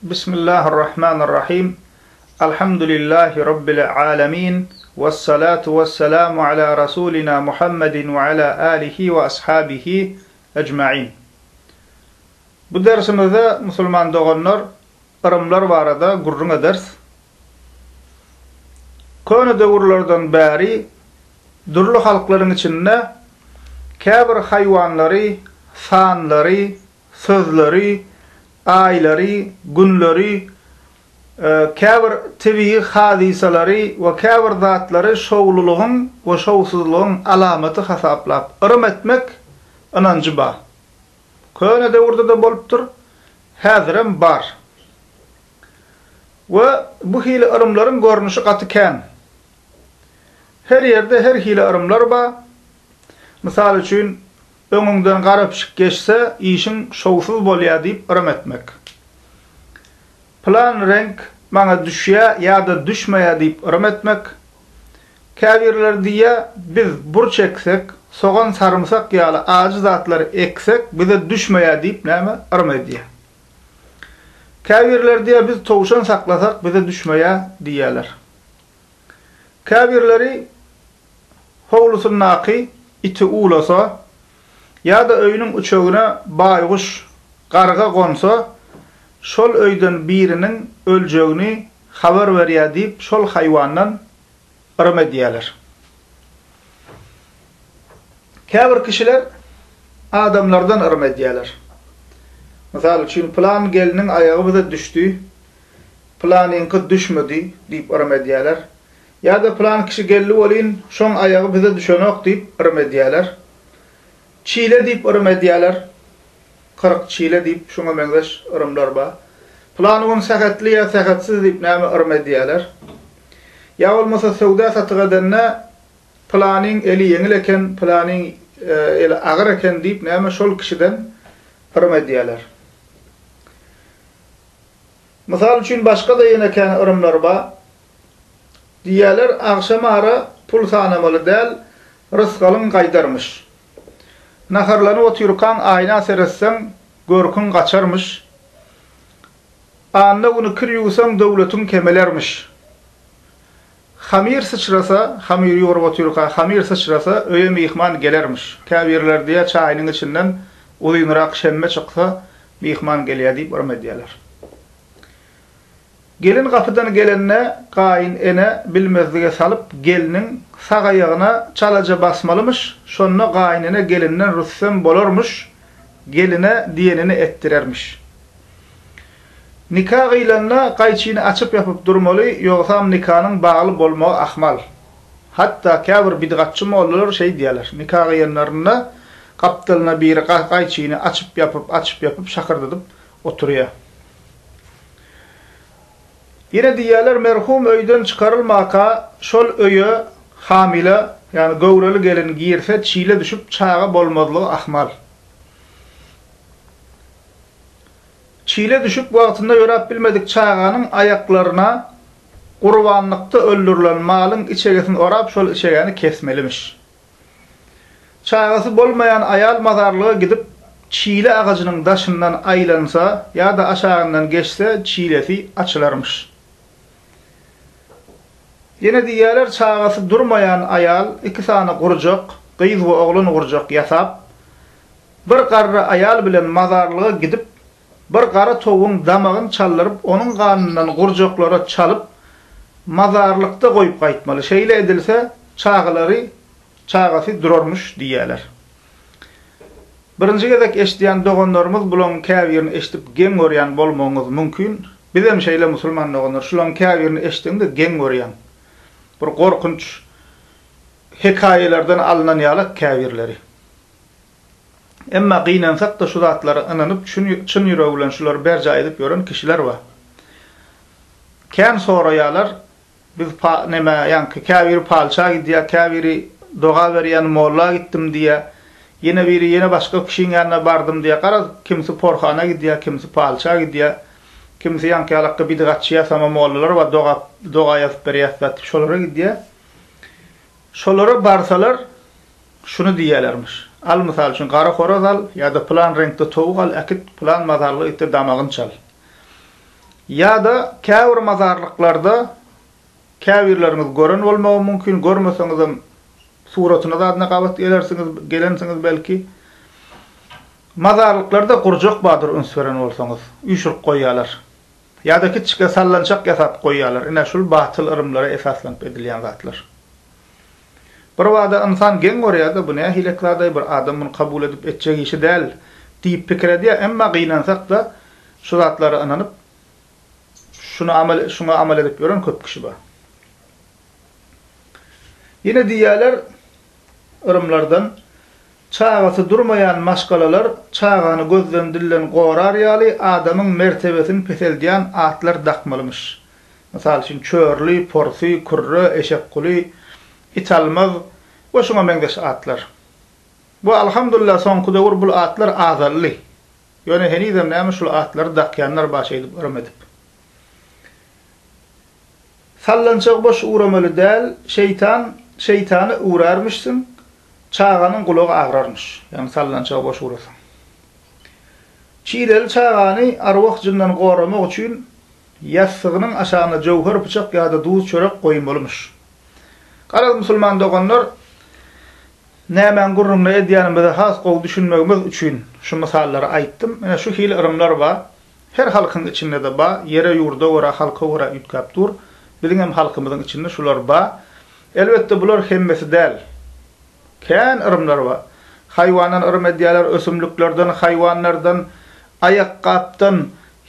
Bismillahirrahmanirrahim. Alhamdulillahi Rabbil alemin. Vessalatu vesselamu ala Rasulina Muhammedin ve ala alihi ve ashabihi ecmain. Bu dersimizde musulman doganlar yrymlar barada gürrüň ederis. Köne döwürlerden bäri dürli halklaryň içinde käbir haýwanlary, sanlary, sözleri, aýlary, günleri, käbir tebigy hadysalary we käbir zatlary şowlulygyň we şowsuzlygyň alamaty hasaplap yrym etmek ynanjy bar. Köne döwürde-de bolupdyr, häzirem bar. We bu hili yrymlaryň görnüşi gaty kän. Her ýerde her hili yrymlar bar. Mysal üçin, öňüňden gara pişik geçse, işiň şowsuz bolýar diýip yrym etmek. Pylan reňk maňa düşýär ýa-da düşmeýär diýip yrym etmek. Käbirleri diýýär, biz burç eksek, sogan-sarymsak ýaly ajy zatlary eksek, bize düşmeýär diýip näme, yrym edýär. Käbirleri diýýär, biz towşan saklasak, bize düşmeýär diýýärler. Käbirleri howlusyndaky iti uwlasa ýa-da öýüniň üçegine baýguş, garga gonsa, şol öýden biriniň öljegini habar berýär diýip, şol haýwandan yrym edýärler. Käbir kişiler adamlardan yrym edýärler. Mysal üçin, pylan gelniň aýagy bize düşdi, Pylanyňky düşmedi diýip yrym edýärler. Ýa-da pylan kişi geldi welin, şoň aýagy bize düşenok diýip yrym edýärler. Çile diýip yrym edýärler. 40 çile diýip şuňa meňzeş yrymlar bar. Pylany gün sähetli ýa sähetsiz diýip näme yrym edýärler. Ýa bolmasa söwda-satyk edende pylanyň eli ýeňil eken, pylanyň eli agyr eken diýip näme şol kişiden yrym edýärler. Mysal üçin başga-da ýene kän yrymlar bar. Diýýärler, agşam ara pul sanamaly däl, rysgalyň gaýdarmyş. Naharlanyp otyrkaň aýna seretseň, görküň gaçarmyş. Anna güni kir ýuwsaň döwletiň kemelermiş. Hamyr syçrasa, hamyr ýugrup otyrka hamyr syçrasa, öýe myhman gelermiş. Käbirleri diýýär, çaýynyň içinden uzynrak şemme çyksa, myhman gelýär diýip yrym edýärler. Gelin gapydan gelende gaýyn ene bilmezlige salyp gelniň sag aýagyna çalaja basmalymyş, şonda gaýynene gelinden rüstem bolarmyş, geline diýenini etdirermiş. Nika gyýlanda gaýçyny açyp-ýapyp durmaly, ýogsam nikanyň bagly bolmagy ahmal. Hatda käbir bidgatçy mollalar şeý diýýärler, nika gyýanlarynda gapdalyna biri gaýçyny açyp-ýapyp, açyp-ýapyp şakyrdadyp oturýar. Ýene diýýärler, merhum öýden çykarylmaka şol öýe hamyla, ýagny göwreli gelin girse çile düşüp çaga bolmazlygy ahmal. Çile düşüp wagtynda ýöräp bilmedik çaganyň aýaklaryna gurbanlykda öldürilen malyň içegesini orap şol içegäni kesmelimiş. Çagasy bolmaýan aýal mazarlyga gidip çile agajynyň daşyndan aýlansa ýa-da aşagyndan geçse çilesi açylarmyş. Ýene diýýärler çagasy durmaýan aýal iki sany gurjak, gyz we oglan gurjak ýasap, Bir garry aýal bilen mazarlyga gidip, bir gara towugyň damagyny çaldyryp, onuň ganyndan gurjaklara çalyp, mazarlykda goýup gaýtmaly. Şeýle edilse, çagalary, çagasy durarmyş diýýärler. Birinji gezek eşidýän doganlarymyz bulaň käbirini eşidip geň görýän bolmagyňyz mümkin. Bizem şeýle musulman doganlar, şulaň käbirini eşidiňde geň görýäň. Bir gorkunç hekaýalardan alnan ýalak käbirleri. Emma gynansak-da şu zatlara ynanyp, çyn ýüregi bilen şulary berjaý edip ýören kişiler bar. Kän soraýarlar, biz pa, neme, ýaňky käbiri palça gidýär, käbiri doga berýän molla gitdim diýýär, ýene biri ýene başga kişiň ýanyna bardym diýýär. Garaz, kimsi porhana gidýär, kimsi palça gidýär, kimsi ýaňky ýalakky bidgatçy ýasama mollalar bar, doga, doga ýazyp berýär zat diýip şolara gidýär. Şolara barsalar, Şuny diýýärlermiş, Al, mysal üçin, gara horaz al ýa-da pylan reňkde towuk al, äkit, pylan mazarlyga git-de damagyny çal. Ýa-da käbir mazarlyklarda käbirleriňiz gören bolmagy mümkin, görmeseňizem suratyna zadyna gabat gelersiňiz, gelensiňiz belki. Mazarlyklarda gurjak bardyr üns beren bolsaňyz, üýşürip goýýarlar. Ýa-da kiçijik sallançak ýasap goýýarlar. Ine şul batyl yrymlara esaslanyp edilýän zatlar. Birbada ynsan geň görýär-de, bu nähilek zadaý, bir adam muny kabul edip etjek işi däl diýip pikir edýär. Emma gynansak-da, şu zatlara ynanyp, şuny amal, şuňa amal edip ýören köp kişi bar. Ýene diýýärler, yrymlardan, çagasy durmaýan maşgalalar çagany gözden-dilden gorar ýaly adamyň mertebesini peseldýän atlar dakmalymyş. Mysal üçin, Çörli, Porsy, Kürre, Eşekguly, Italmaz we şuňa meňzeş atlar. Bu alhamdulillah soňky döwür bul atlar azaldy. Ýöne henizem näme şul atlary dakýanlar bar şeýdip yrym edip. Sallançagy boş ugramaly däl, şeýtan şeýtany üwrärmişsiň, çaganyň gulagy agrarmyş. Ýagny sallançagy boş ugrasaň. Çileli çagany arwah-jyndan goramak üçin ýassygynyň aşagyna jöwher pyçak ýa-da duz çörek goýmalymyş. Garaz musulman doganlar, nämäň gürrüňini edýänimize has gowy düşünmegimiz üçin şu mysallary aýtdym. Ine şu hili yrymlar bar. Her halkyň içinde-de bar, ýere-ýurda görä, halka görä üýtgäp dur. Biziň hem halkymyzyň içinde şular bar. Elbetde bular hemmesi däl. Kän yrymlar bar. Haýwandan yrym edýärler, ösümliklerden, haýwanlardan, aýakgapdan,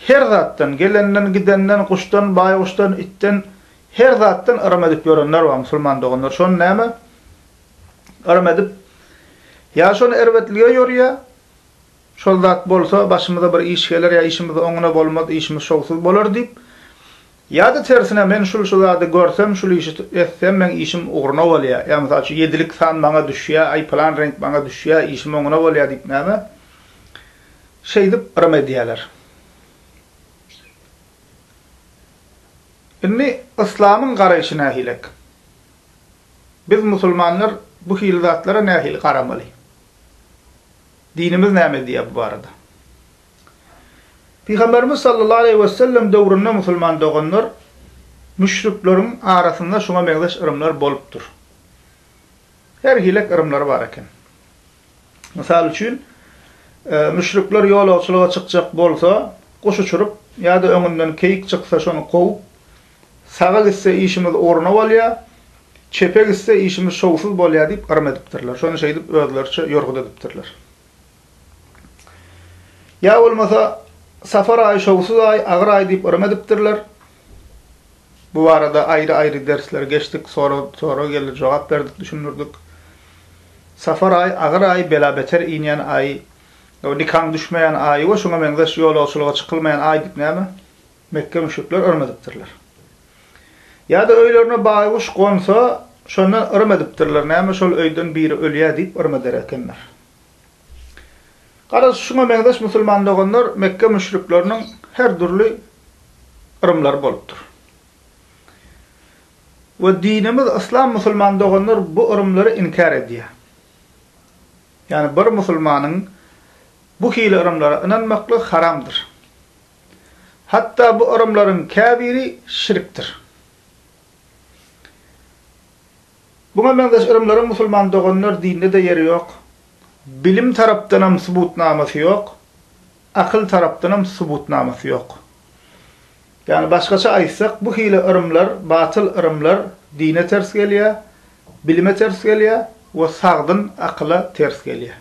her zatdan, gelenden, gidenden, guşdan, baýguşdan, itden, her zatdan yrym edip ýörenler bar, musulman doganlar. Şony näme? Yrym edip, ýa şony erbetlige ýorýar, şol zat bolsa başymyza bir iş geler ýa işimiz oňuna bolmaz, işimiz şowsuz bolar diýip, Ýa-da tersine men şul şu zady görsem, şul işi etsem meň işim ugruna bolýar. Ýa mysal üçin ýedilik san maňa düşýär, aý pylan reňk maňa düşýär, işim oňuna bolýar diýip näme? Şeýdip yrym edýärler. Indi yslamyň garaýşy nähilek? Biz musulmanlar bu hili zatlara nähili garamaly? Dinimiz näme diýýär bu barada? Pygamberimiz sallallahu aleýhi wesellem döwründe musulman doganlar müşrikleriň arasynda şuňa meňzeş yrymlar bolupdyr. Her hilek yrymlary bar eken. Mysal üçin, müşrikler ýolagçylyga çykjak bolsa, guş uçuryp ýa-da öňünden keýik çyksa şony kowup, saga gitse işimiz ugruna bolýar, çepe gitse işimiz şowsuz bolýar diýip yrym edipdirler. Şony şeýdip özleriçe ýorgut edipdirler. Ýa bolmasa, Safar aýy şowsuz aý, agyr aý diýip yrym edipdirler. Bu barada aýry-aýry dersler geçdik, sorag, sorag geldi, jogap berdik, düşündirdik. Safar aýy agyr aý, bela-beter inýän aý, nikaň düşmeýän aýy we şuňa meňzeş ýolagçylyga çykylmaýan aý diýip näme? Mekge müşrikler yrym edipdirler. Ýa-da öýlerine baýguş gonsa, şondan yrym edipdirler, näme şol öýden biri ölýär diýip yrym eder ekenler. Garaz, şuňa meňzeş musulman doganlar Mekge müşrikleriniň her dürli yrymlary bolupdyr. We dinimiz yslam musulman doganlar bu yrymlary inkär edýär. Ýagny bir musulmanyň bu hili yrymlara ynanmaklygy haramdyr. Hatda bu yrymlaryň käbiri şirkdir. Buňa meňzeş yrymlaryň musulman doganlar dinde-de ýeri ýok. Bilim tarapdanam subutnamasy ýok, akyl tarapdanam subutnamasy ýok. Ýagny başgaça aýtsak bu hili yrymlar, batyl yrymlar dine ters gelýär, bilime ters gelýär we sagdyn akyla ters gelýär.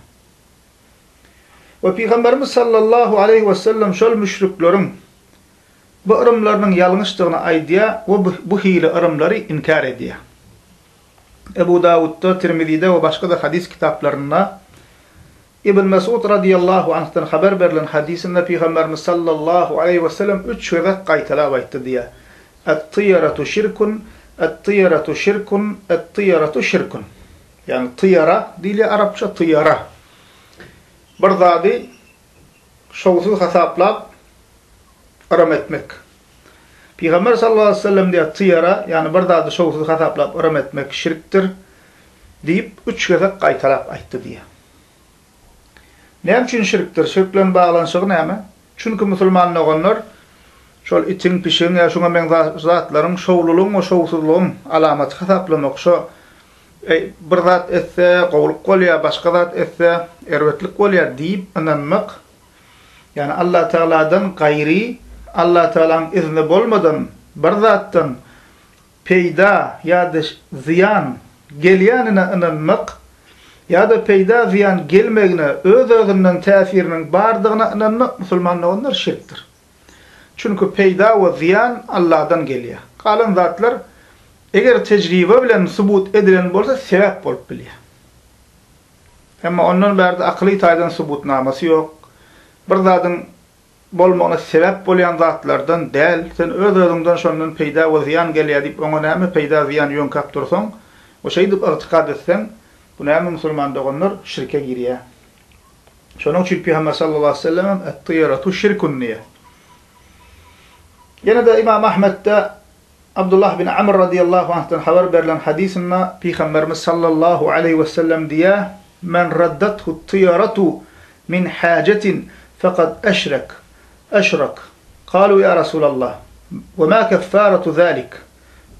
We Pygamberimiz sallallahu aleýhi wesellem şol müşrikleriň bu yrymlarynyň ýalňyşdygyny aýdýar we bu hili yrymlary inkär edýär. Ebu Dawudda, Tirmizide we başga-da hadys kitaplarynda Ibn Mesud radyýallahu anhdan habar berlen hadysynda Pygamberimiz sallallahu aleýhi wesellem üç gezek gaýtalap aýtdy diýýär, Et-tyýaratu şirkun, et-tyýaratu şirkun, et-tyýaratu şirkun. Ýagny tyýara diýilýär arapça, tyýara. Bir zady şowsuz hasaplap yrym etmek. Pygamber sallallahu aleýhi we sellem diýýär, Tyýara, ýagny bir zady şowsuz hasaplap yrym etmek şirkdir diýip, üç gezek gaýtalap aýtdy diýýär. Näme üçin şirkdir? Şirk bilen baglanyşygy näme? Çünki musulman doganlar. Şol itiň, pişigiň ýa şuňa meňzeş zatlaryň şowlulygyň we şowsuzlygyň alamaty hasaplamak, şo Eý, bir zat etse, gowulyk bolýar, başga zat etse, erbetlik bolýar diýip ynanmak, ýagny Allatagaladan gaýry, Allatagalaň izni bolmadan bir zatdan peýda ýa-da zyýan gelýänine ynanmak ýa-da peýda-zyýan gelmegine öz-özünden täsiriniň bardygyna ynanmak musulman doganlar şirkdir. Çünki peýda we zyýan Alladan gelýär. Galan zatlar eger tejribe bilen subut edilen bolsa sebäp bolup bilýär. Emma ondan bärde akyly taýdan subutnamasy ýok. Bir zadyň bolmagyna sebäp bolýan zatlardan däl. Sen öz-özüňden şondan peýda we zyýan gelýär diýip oňa näme peýda zyýan ýöňkäp dursaň we şeýdip ygtykad etseň bu näme musulman doganlar şirke girýär. Şonuň üçin Pygamber sallallahu aleýhi we sellem hem Et-tyýaratu şirkun diýýär. Ýene-de Imam Ahmetde Abdullah bin Amr radiyallahu anhdan habar berlen hadysynda Pygamberimiz sallallahu aleýhi we sellem diýýär, Men raddathu tyýaratu min hajetin fekad eşrek, eşrek. Kalu ýa Rasulallah, we ma keffaratu zalik?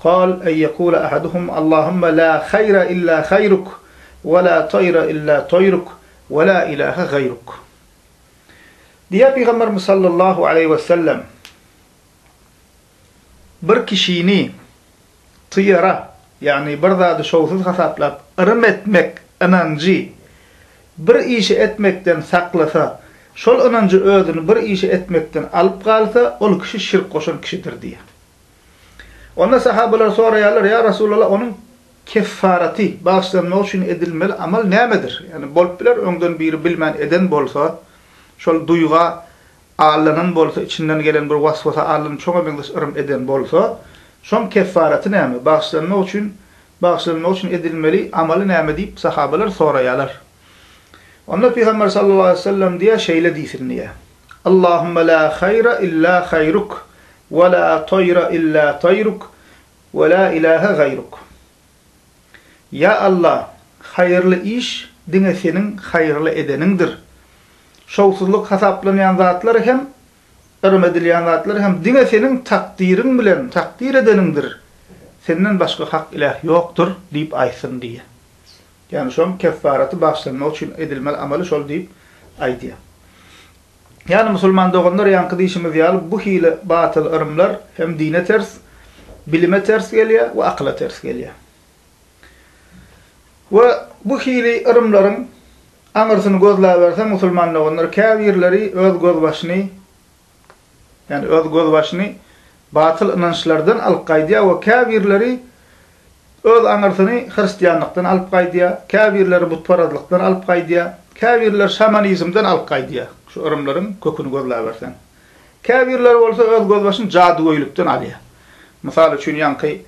Kal, en ýekule ahaduhum, Allahumma la haýra illa haýruk, we la taýra illa taýruk, we la ilahe gaýruk. Diýýär Pygamberimiz sallallahu aleýhi we sellem, Bir kişini tyýara, ýagny bir zady şowsuz hasaplap, yrym etmek ynanjy bir işi etmekden saklasa, şol ynanjy özüni bir işi etmekden alyp galsa, ol kişi şirk goşan kişidir diýýär. Onda sahabalar soraýarlar, Ýa Resulallah, onuň keffaraty, bagyşlanmagy üçin edilmeli amal nämedir? Ýagny bolup biler, öňden biri bilmän eden bolsa, şol duýga aldanan bolsa, içinden gelen bir waswasa aldanyp şoňa meňzeş yrym eden bolsa, şoň keffaraty näme, bagyşlanmak üçin, bagyşlanmagy üçin edilmeli amaly näme diýip sahabalar soraýarlar. Onda Pygamber sallallahu aleýhi we sellem diýýär, şeýle diýsin diýýär, Allahumma la haýra illa haýruk, we la taýra illa taýruk, we la ilahe gaýruk. Ýa Allah, haýyrly iş diňe Seniň haýyrly edeniňdir. Şowsuzlyk hasaplanýan zatlar hem, yrym edilýän zatlar hem diňe Seniň takdyryň bilen takdyr edeniňdir. Senden başga hak iläh ýokdur diýip aýtsyn diýýär. Ýagny şoň keffaraty bagyşlanmak üçin edilmeli amaly şol diýip aýdýar. Ýagny musulman doganlar ýaňky diýşimiz ýaly bu hili batyl yrymlar hem dine ters, bilime ters gelýär we akyla ters gelýär. We bu hili yrymlaryň aňyrsyny gözläberseň musulman doganlar käbirleri öz gözbaşyny Ýagny öz gözbaşyny batyl ynançlardan alyp gaýdýar we käbirleri öz aňyrsyny hristianlykdan alyp gaýdýar, käbirleri butparazlykdan alyp gaýdýar, käbirleri şamanizmden alyp gaýdýar, şu yrymlaryň köküni gözläberseň. Käbirleri bolsa öz gözbaşyny jadygöýlükden alýar. Mysal üçin ýaňky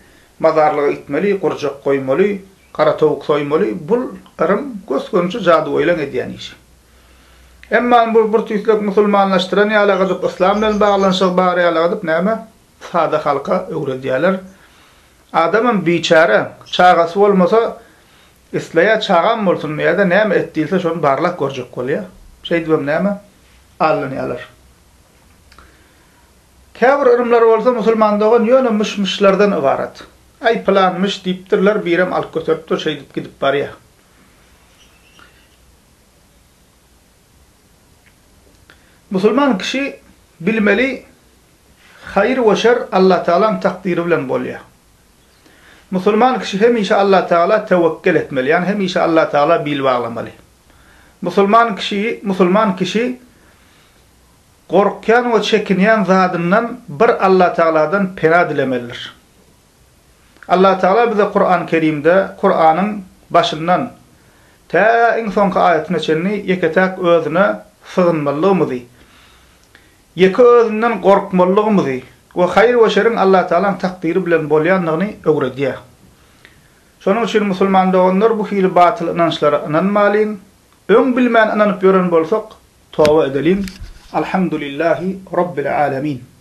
mazarlyga gitmeli, gurjak goýmaly, gara towuk soýmaly, bul yrym gös-göni şu jadygöýleň edýän işi. Emma bu bir tüýslek musulmanlaşdyran ýalak edip, yslam bilen baglanyşygy bar ýalak edip näme, sada halka öwredýärler. Adamam biçäre, çagasy bolmasa, isleýär çagam bolsun diýýär-de, näme et diýilse şony barlap görjek bolýar. Şeýdibem näme, aldanýarlar. Käbir yrymlar bolsa musulman dogan ýöne myş-myşlardan ybarat. Aý pylanmyş diýipdirler, birem alyp göteripdir, şeýdip gidip barýar. Musulman kişi bilmeli haýyr we şer Allatagalaň takdyry bilen bolýar. Musulman kişi hemişe Allatagala tewekgel etmeli, ýagny hemişe Allatagala bil baglamaly. Musulman kişi musulman kişi gorkýan we çekinýän zadyndan bir Allatagaladan pena dilemelidir. Allatagala bize Kurany Kerimde Kuranyň başyndan tä iň soňky aýatyna çenli ýeke-täk özüne sygynmalydygymyzy, ýeke özünden gorkmalydygymyzy we haýyr we şeriň Allatagalaň takdyry bilen bolýandygyny öwredýär. Şonuň üçin musulman doganlar bu hili batyl ynançlara ynanmalyň, öň bilmän ynanyp ýören bolsak toba edeliň. Alhamdulillahi Rabbil Alemin.